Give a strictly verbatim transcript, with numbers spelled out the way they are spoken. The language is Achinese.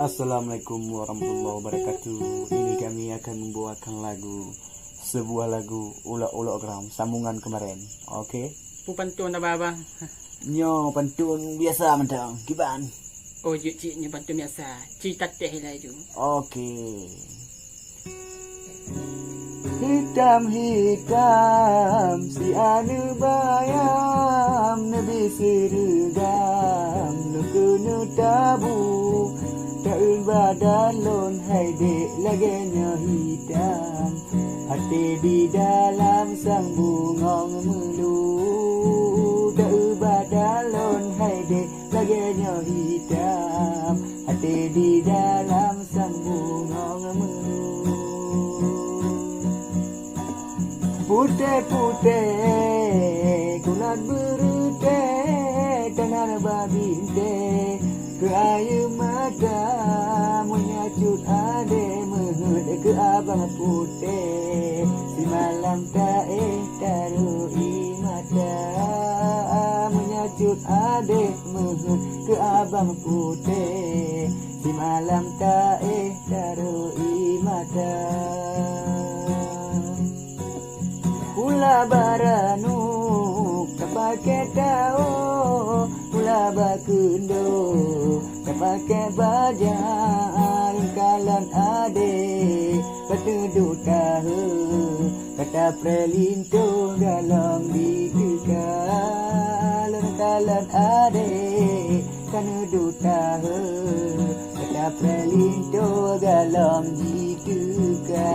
Assalamualaikum warahmatullahi wabarakatuh. Ini kami akan membawakan lagu, sebuah lagu ulok-ulok gram sambungan kemarin. Oke? Peue pantôn haba, Bang? Nyoe pantôn biasa mantong, kiban? Oh, jeuet cit nyoe pantôn biasa. Ci tatéh laju. Oke. Hitam-hitam si aneuk bayam, neubi seureugam, neukeuneuk tabu, taeu badan lôn hai dék lagée nyoe hitam. Até di dalam sang bungong meulu, taeu badan lôn hai dék lagée nyoe hitam. Até di dalam sang bungong meulu. Putéh-putéh kulat beureutéh, tanan babintée keu ayeue mata. Meunyoe cut adé meuheuet keu abang putéh, simalam taéh taroh ie mata. Meunyoe cut adé meuheuet keu abang putéh, simalam taéh taroh ie mata. Pula bak ranub tapaké tawoe, pula bak keundo tapaké baja. Lôn kalon adé ka neuduek tahe, ka tapreh linto galom di teuka. Lôn kalon adé ka neuduek tahe, ka tapreh linto galom di teuka.